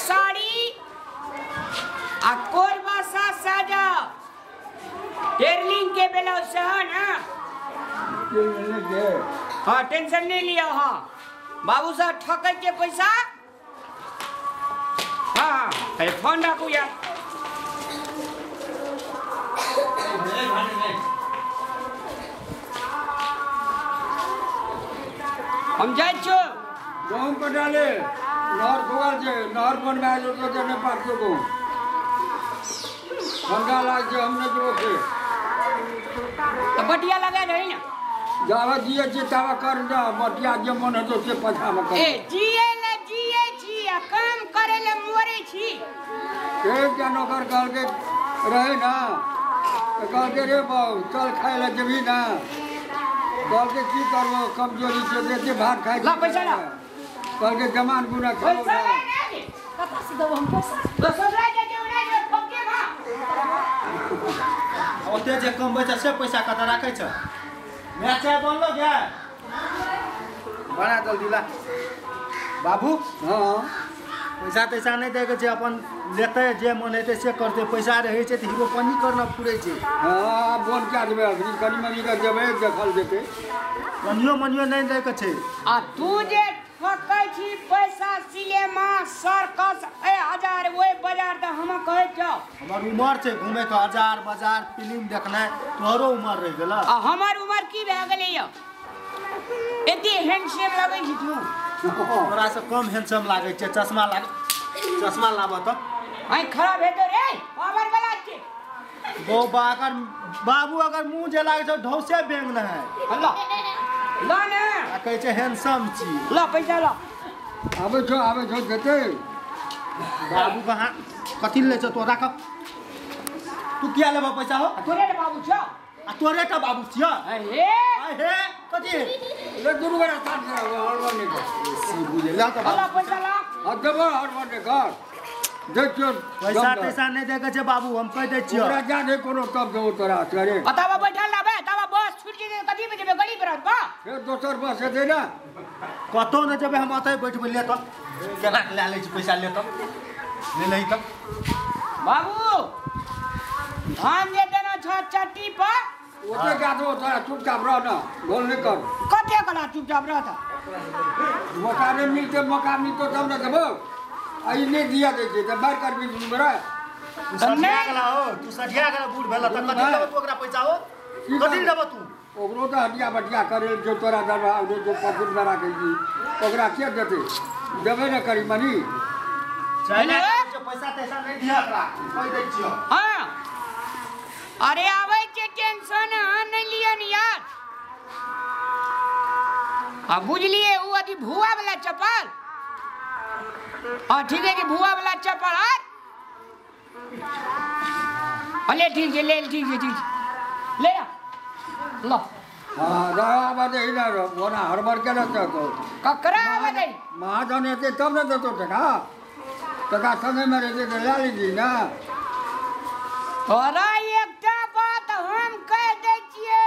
साड़ी आ कोरबा सा साजा टेरलिंग के ब्लाउज से है ना। हाँ टेंशन नहीं लिया। हाँ बाबू साहब ठकै के पैसा। हाँ हाँ फोन राखू यार। हम जाइ छियौ गहूम कटा ले नहर खोगल छै नहर बनबा जो तो नहि पाकतो गहूम ठंडा लाग छै हम नहि जेबो फेर तो बटिया लगा रही ना जावा जिए छी तावा कर ना बटिया जे मन हेतौ से पैसा में कर। ए जिए ले जिए छी आ काम करे ले मरे छी। एकटा नौकर कहलकै रहे ना तो कहलकै रे बाबू चल खाय ले जेबही ना। कहलकै की करबो कमजोरी छै जे भात खाइ ला पैसा ला। कहलकै जमान गुना खाओ पैसा ला ने कतऽ से देबो हम पैसा तो ससुराल जाइ छै उड़ा जे ठोके भा ओते जे कमबै छै से पैसा कतऽ राखै छ। मैं चाय बनलो गया बना जल्दी ला बाबू। हाँ पैसा तैसा नहीं दैके छै अपन लेतै जे मन हेतै से करतै। पैसा रहै छै तऽ हीरो पन्नी करना पुरै छै। हाँ बोन कए देबै अखनी कनि मनि कऽ देबै देखल जेतै कनियो मनियो नहीं दैके छै। आ तू जे ठकै छी पैसा सिनेमा सर्कस ए हजार ओहि बाजार तऽ हम कहै छौ हमर उमर छै घूमे के हजार बाजार फिल्म देखनाइ तोहरो उमर रहि गेल। आ हमर उमर की भए गेलै यौ एते हैंडसम लगै छी तू। तोरा से कम हैंडसम लागै छै। चश्मा लाग चश्मा लाबऽ तऽ आइ खराब हेतौ रे पावर वाला छै बौबा। अगर बाबू अगर मुँह जे लागै छौ ढौसे बेंग न है ल ल ने आ कहै छै हैंडसम छी। ल पैसा ल। आबै छौ जेतै बाबू कहाँ कथी लै छौ तोरा राख। तू किया लेबऽ पैसा हो तोरे ने बाबू छौ आ तोरे टा बाबू छियौ। हे हे कथी ले दुनू गोरा साथ हड़बड़ नहि कर सी बुझे ल तऽ ल पैसा ल। आ देबो हड़बड़ नहि कर देखियौ पैसा तैसा नहि दैके छै बाबू हम कहि दै छियौ। ओकरा जा दे कोनो तब देबो तोरा अरे बताबा बैठल रहबै तब बस छूट जेतै कथी में जेबै गरीब रहत बा फेर दोसर बस हेतै ना कतौ नहि जेबै हम ओतै बैठबै। ले तऽ केना के लए लै छी पैसा ले तऽ ले लही तऽ बाबू धान जे देना छ चट्टी पर ओते जा दो तोरा चुपचाप रह ना गोल नहि कर। कते कला चुपचाप रह तऽ मौका नहि मिलतै मौका मिलतौ तब ने देबौ। आ ई नहि दिया दै छै तऽ मारि करबी दुनू गोरा। तू सठिया गेला हो तू सठिया गेला बूढ़ भेला तऽ कथी लेबऽ तू ओकरा पैसा हो कथी लेबऽ तू ओकरो तऽ हटिया बटिया करे जो तोरा दरबार जो पकुड़ बना के जी ओकरा के देतै देबै ने करी मनी पैसा तैसा नहीं दिया ओकरा कहि दै छियौ। हाँ अरे आबै छै टेंशन अहाँ नहीं लिअ ने यार। आ बुझलिए उ अथी भुआ वाला चप्पल। हाँ ठीक है कि भुआ वाला चप्पल आर अले ठीक है ले ठीक है ठीक ले आ लो। हाँ आवा दे ना ओना हड़बड़ केना चलतौ ककरा आवा दे महाजन हेतै तब ने देतौ टका टका संगेमे रहतै तऽ लए लीजिए ना। तोरा एकटा बात हम कहि दै छियौ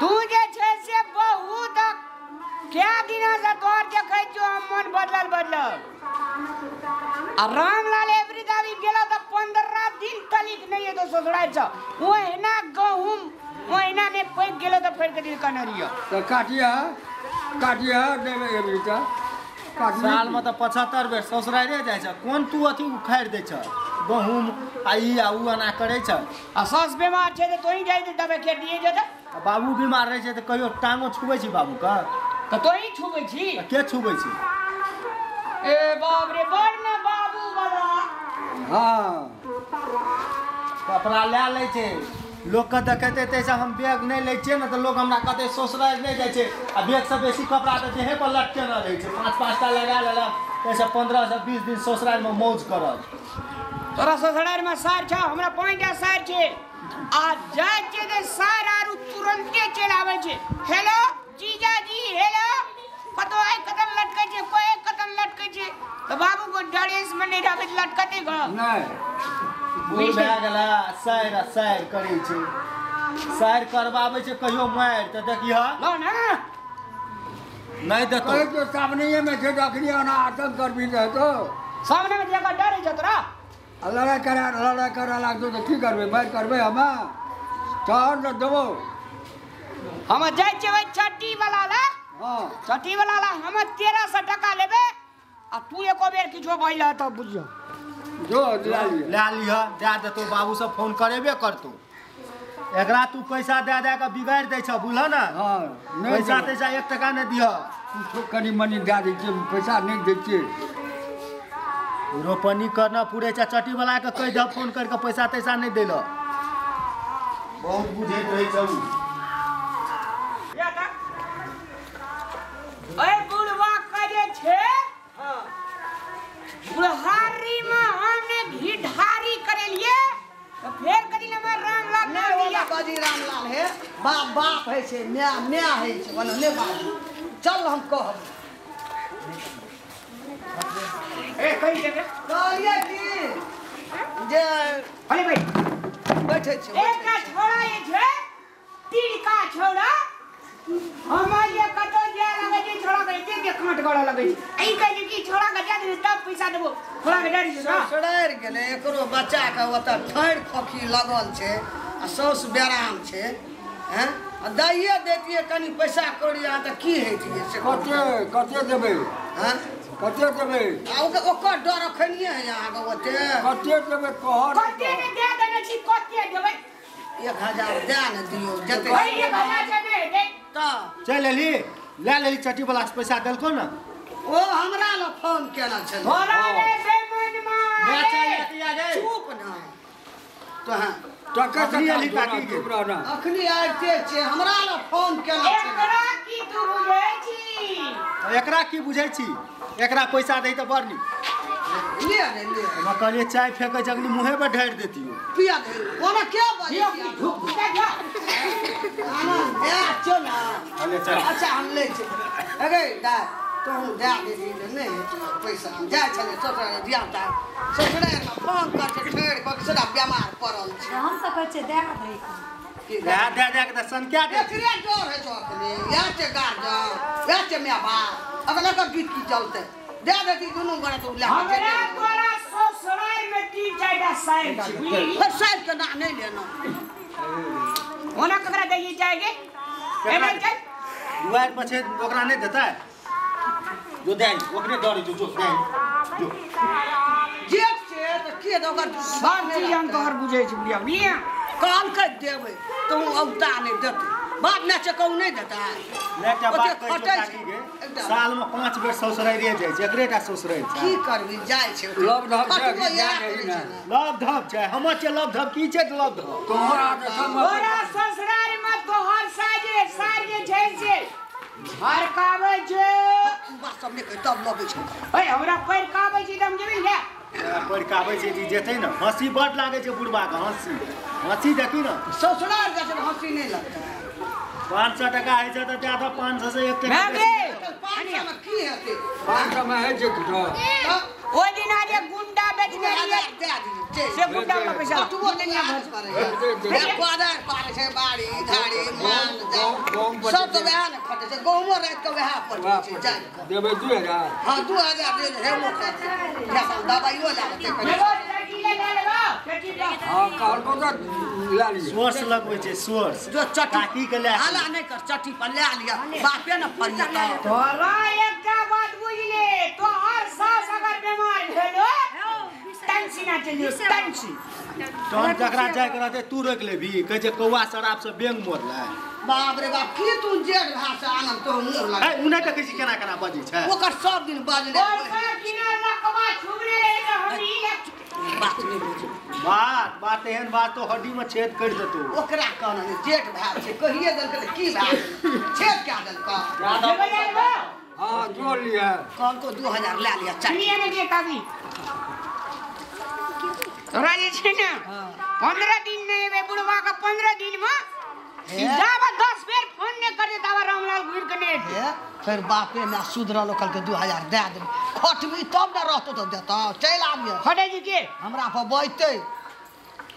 तू जे छै से बहुत क्या दिना से तोहर देखै छियौ हम मन बदलल बदलल। आ रामलाल एवरी दाबी गेला तऽ 15 दिन तलिक नहि एतौ ससुराल सँ ओहिना गहूम ओहिना नहि पैक गेलो तऽ फेर के कनरियो तऽ काटिया काटिया देबै एवरी तऽ साल में तऽ 75 बेर ससुराले जाइ छै। कोन तू अथी उखाड़ि दै छ गहूम आ ई आ उ एना करै छ। आ सास बीमार छै तऽ तोही जाइ दबाइ के दिए जेतै। आ बाबू बीमार रहै छै तऽ कहियो टांगो छुबै छी बाबू के तऽ तोही छुबै छी के छुबै छी। ए बाप रे बड़ ने बाबू वाला। हाँ कपड़ा लए लै छै लोक के देखेतै तैसे हम बैग नहि लै छियै ने तऽ लोक हमरा कहतै ससुराल नहि जाइ छै। आ बैग से बेसी कपड़ा तऽ देहे पर लटकेने रहै छै 5-5 टा लगा लेलक ताहिसँ 15 से 20 दिन ससुरालमे मौज करल। तोरा ससुरालमे सार छौ हमरा 5टा सार छै आ जाइ छै तऽ सार आरू तुरन्ते चलि आबै छै। हेलो जीजाजी हेलो कतौ आइ कदम लटकै छै कोइ कदम लटकै छै तऽ बाबू को ड्रेस में नहीं रहबै लटकतै ग नहीं बूढ़ भए गेला साइर आ साइर करै छै साइर करबाबै छै कहियो मारि तऽ देखिह ल ना। नहीं देतो। कहै छियौ सामनेमे छै तऽ अखनी ओना आतंक करबही तऽ हेतौ। सामने में जगह डर छै तोरा। आ लड़ाइ करा लड़ाइ करऽ लागतौ तऽ की करबै? मारि करबै हमे? तहन ने देबौ। हम जाइ छियै चट्टी वाला ला। हाँ। चट्टी वाला ला हम 1300 टका लेबै आ तू एको बेर किछो बजलह तऽ बुझियौ। जो लए लिअ। लए लिह, दए देतौ। बाबू सब फोन करेबे करतौ। एकरा तू पैसा दए दए कऽ बिगाड़ि दै छह, बुझलह ने? हाँ। नहि पैसा देबौ। तैसा 1 टका नहि दिह। किछो कनि मनि दए दै छियै, पैसा नहि दै छियै। रोपनी करना पूरे छै। चट्टी वाला के कहि दह फोन करि कऽ पैसा तैसा नहि दै लए। बहुत बुझैत रहै छै उ। ओए बुढ़वा के जे छै बुढ़ारी में हमने घी ढारी करेलिए तो फेर करी हमर रामलाल नहि ओना बाजी रामलाल हे, बाप बाप होइ छै, माय माय होइ छै, ओना नहि बाजी। चल हम कहब। ए कहि देबे। कहलियै की जे अरे भाई बैठै छी। एकटा छोड़ा जे छै तिलका छोड़ा हमर जे कतौ जाय लगै छै छोड़ा के एते के कांट गड़ऽ लगै छै। ई कहै छै कि छोड़ा के दए देबै तब पैसा देबो। छोड़ा के डर छै ना। ससुरारि गेलै, एकरो बच्चाके ओतऽ ठरि खोखी लगल छै आ साउस बेराम छै। हैं आ दैये दैतियै कनि पैसा कौड़ी अहाँ तऽ की हैतियै से कहू। कते कते देबै? हैं कते देबै? आ ओकर डर अखनिये है अहाँके ओते। कते देबै कहऽ ने। कते ने दए देने छी कते देबै? 1000 दए ने दियौ जते। ओहि 1000 से नहि हेतै। तऽ चलि एली, लए लेली चट्टी वाला से पैसा देलकौ ने? ओ हमरा लग फोन केने छलै। तोरा रे बेमनमा लए रे। चल लए आ गए। चुप ना तोहँ। टका अखनी एली काकी के। चुप रह ना। अखनी आबिते छै, हमरा लग फोन केने छलै। एकरा की तू बुझै छी? एकरा की बुझै छी? एकरा पैसा दै तऽ बड़ नीक। ले रे ले। हमरा कहलियै चाय फेकै छै अखनी मुँहे पर ढारि देतियौ। पिया दे ओना के बाजै दियौ छी? धूप जा जा। आनन्द हे चल ना। कहलियै चल। अच्छा हम लै छी। अगे दाय तोहूँ दए देबही तऽ नहि हेतौ पैसा। हम जाइ छलियै ससुराल धिया पुता ससुरालमे फोन कर छै ठेर कऽ के बेमार पड़ल छै। हम तऽ कहै छियै दए दै। की दए दए दए के तऽ सनका दे। एकरे डर होइ छौ अखनी। इएह छै गार्जन, इएह छै my बाप। अखन एकर गीत की चलतै? दए देती दुनू गोरा तऽ लए कऽ हमरा जेतै। तोरा ससुराल में 3-4 टा साइल छै बुझली। फेर साइल के नाम नहि लेना। ओना ककरा दैये जाएगे? एना चल। दुआरि पर छै ओकरा नहि देतै? जो दे ओकरे डर जो जो दे जो। जेठ छै तऽ के दे ओकर सब चीज हम तोहर बुझै छी बुझलियै। बुझलियै? कहलकै देबै तऽ ओ औता नहि देतै। बाप नहि छै कहूँ नहि देतै। नहि एकटा बात ओते कहै छियौ खटै काकी छै। गे, एकटा साल में 5 बेर ससुरारिये जाइ छै, एकरे टा ससुरारि छै। की करबी जाइ छै ओते। लव धव छै, खटबो अभी इएह जा करै रही छै ने। ने। लव धव छै, हमर छै लव धव की छै लव धव? तोहर आदत हम तोरा ससुराल में तोहर साजे सार जे छै से झरकाबै छै। तू बात सब नहि कहि तब लगै छै। ओए हमरा पैरकाबै छै तऽ हम जेबै ने। पैरकाबै छै जे जेतै ने। हँसी बड लागै छै बुढ़बा के, हँसी हँसी देखी ने। ससुराल जाइ छै तऽ हँसी नहि लगतै। 500 टका होइ छै तऽ दए दह 500 से 1 टका माय बेसी। गे, 500 मे की हेतै? 500 मे होइ छै किछो? तऽ ओहि दिना जे गुंडा बेचने 2000 रहियै दए दियौ चलि। से गुंडा वाला पैसा कटबो तऽ इएह करैए। हे कोदारि पारै छै बाड़ी झाड़ी माल जाल सब तऽ वएह ने खटै छै। गहुमो राति कऽ वएह पटबै छै जाइ कऽ। देबै 2000? हाँ 2000 दे हेबो करतै। दबाइयो लए लेतै कनि। लेबो चट्टी ले लेबो चट्टी ले। हाँ कहलकौ तऽ लए लिअ। सोर्स लगबै छै सोर्स। जो चट्टी काकी के लए हाला नहि कर, चट्टी पर लए लिअ बापे ने फरियतौ। तोरा एकटा बात बुझले, तोहर सास अगर बेमार भेलो टंसी ना चलियो टंसी। तहन जकरा जाइके रहतै तू रोकि लेबही। कहै छै कौआ शराब से बेंग मरलै। बाप रे बाप की तू जेठ भाषा आनंद तो मुँह है लगा। उ नहि देखै छी केना केना बजै छै। ओकर सब दिन बाजले ओकर किना लकवा छुबने रहे तऽ हम ई ले बात नहि बुझू। बात बात एहन बात तो हड्डी में छेद कर देतौ। ओकरा कहना नहि जेठ भाय छै कहिए देलकै तऽ की भए गेलै? छेद कए देलकै? लेबै लेबो। हाँ जोड़ लिअ। कहलको 2000 लए लिअ चल। सुनिए ने जे काकी तोरा जे छै ने 15 दिन नहि एबै बुढ़वा के 15 दिन में जाबा 10 बेर फोन नहि करते ताबा रामलाल घुरि के नहि एतै। हे फेर बापे ने सुधरल कहलकै 2000 दए देबै। खटबी तब ने रहतौ तऽ देतौ। चलि आबियै खटै जी के हमरा पर बजतै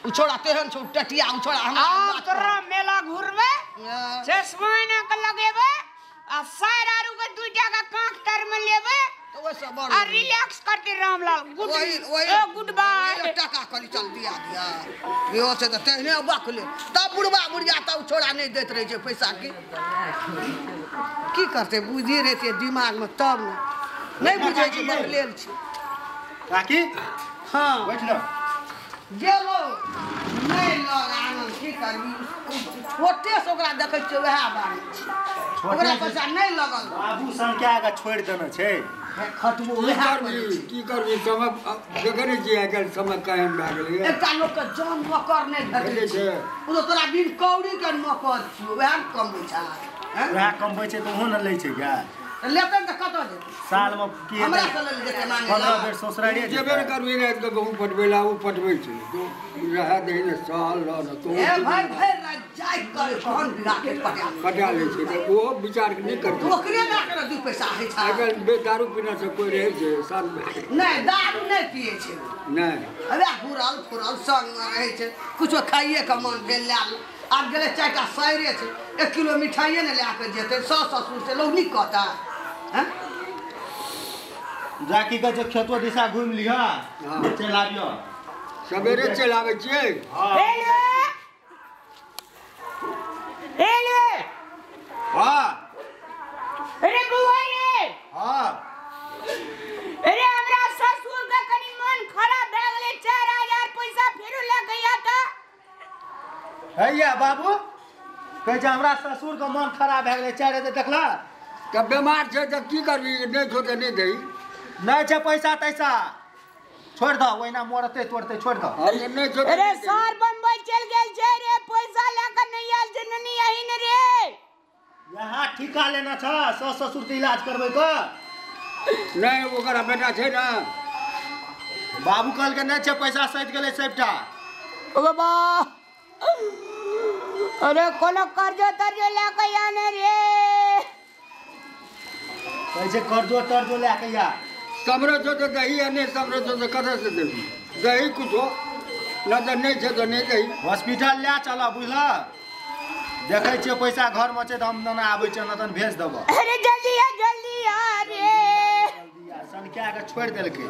उ छोड़ा तेहन छौ टटिया उ छोड़ा हमरा आब तोरा मेला घुरबै चश्मा एना के लगेबै आ सार आरू के दुईटा के कांख तर में लेबै तऽ ओहिसँ बड़ आ रिलैक्स करते रामलाल। गुड वही वही ए गुड बाय। वही टाका कनी चल दिया दिया इहो छै तऽ तेहने बकले तब बुढ़बा बुढ़िया तब छोड़ा नहि दैत रहै छै पैसा की की करतै बुद्धि रहतै दिमागमे तब ने नहि बुझै छै बकलेल छै। काकी हाँ बैठ न गेलो नहि लग आनंद की करबी छोटे से ओकरा देखै छियै वएह बारे छै ओकरा पैसा नहि लगल बाबू संख्या के छोड़ि देने छै खटबो की वएह करबी की करबी समय देखै नहि छियै आइ काल्हि समय केहन भए गेलैए। एकटा लोकके जन नौकर नहि भेटै भेटै छै छै। ओ तऽ तोरा बिन कौड़ी के नौकर छियौ वएह ने कमबै छै हैं? वएह कमबै छै तऽ ओहो ने लै छै गै तऽ लेतै ने तऽ कतऽ जेतै साल में की हमरा से लेल जेतै मांगे 15 बेर ससुरारिये जेबे ने करबी राति कऽ गहूँम पटबै लए ओ पटबै छै तो रहए दही ने सहल रह ने तो ए भाई भरि राति जागि करे कहन बिरा के पटा पटा लै छै तऽ ओहो विचार नहि करतै। ओकरे लए कऽ ने दू पैसा होइ छै। आइ काल्हि बे दारू पीना से कोइ रहै छै सालमे नहि दारू नहि पियै छै नहि अरे घुरल फुरल संगमे रहै छै कुछो खाइए के मन भेल लए ले। आब गेलै 4टा सैरे छै 1 किलो मिठाइए ने लए कऽ जेतै सास ससुर से लोक नीक कहता हैं। जाकी के जे खेतो दिशा घुमि लिह हाँ। चलि आबियो सवेरे चलि आबै छियै। हेलो हेलो हाँ अरे बुआ रे हाँ अरे हमरा ससुर के कनी मन खराब भए गेलै 4000 पैसा फेरो लए गया तऽ हैया बाबू कहै छै हमरा ससुर के मन खराब भए गेलै 4000 देखला तऽ बेमार छै तऽ की करबी नहि छौ तऽ नहि दही नहि छै पैसा तैसा छोड़ि दह ओहिना मरतै तोड़तै छोड़ि दह। हाँ तऽ नहि छौ तऽ अरे नहि दही। सर बम्बई चल गेल छै रे पैसा लए कऽ नहि आयल छै ननी आही ने रे यहाँ ठीका लेना छ सास ससुर के इलाज करबै के नहि ओकरा बेटा छै ने बाबू कहलकै नहि छै पैसा सैत गेलै सबटा। ओ बाबा अरे कोनो कर्जो तर्जो लए कऽ आने रे कहै छै कर्जो तर्जो लए कऽ या समरो छौ तऽ दही आ नहि समरो छौ तऽ कतऽसँ देबही दही कुछो नहि तऽ नहि छै तऽ नहि दही। हॉस्पिटल लए चलऽ बुझलह देखै छियै पैसा घरमे छै तऽ हम नेने आबै छियै नहि तहन भेज देबऽ। अरे जल्दी आ रे जल्दी आ सनकिया के छोड़ि देलकै।